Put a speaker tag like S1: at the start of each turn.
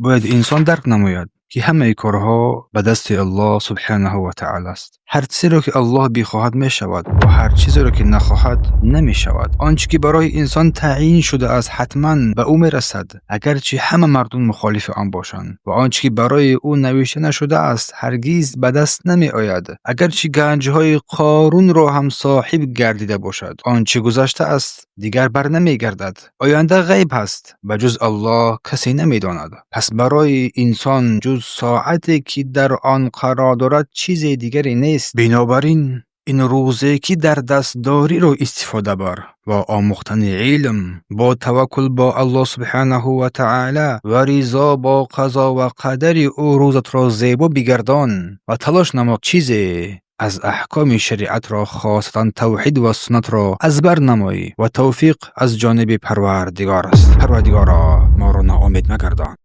S1: Бояд инсон дарк намояд, ки ҳамаи корҳо ба дасти Аллоҳ субҳанаҳу ва таъоло аст. Ҳар чизеро, ки Аллоҳ бихоҳад, мешавад ва ҳар чизеро, ки нахоҳад, намешавад. Он чӣ ки барои инсон таъйин шудааст, ҳатман ба ӯ мерасад, агарчи ҳама мардум мухолифи он бошанд, ва он чӣ ки барои ӯ навишта нашудааст, ҳаргиз ба даст намеояд, агарчи ганҷҳои Қорунро ҳам соҳиб гардида бошад. Он чӣ гузаштааст, дигар барнамегардад. Оянда ғайб аст, ба ҷуз Аллоҳ касе намедонад. Пас барои инсон ҷуз соате, ки дар он қарор дорад, чизе дигаре нест. Бинобар ин, ин рӯзе, ки дар даст дориро истифода бар ва омӯхтани илм, бо таваккул бо Аллоҳ субҳанаҳу ва таъоло ва ризо бо қазо ва қадари ӯ рӯзатро зебо бигардон ва талош намо, чизе аз аҳкоми шариатро, хосатан тавҳид ва суннатро, аз бар намоӣ, ва тавфиқ аз ҷониби Парвардигор аст. Парвардигоро, моро ноумед магардон.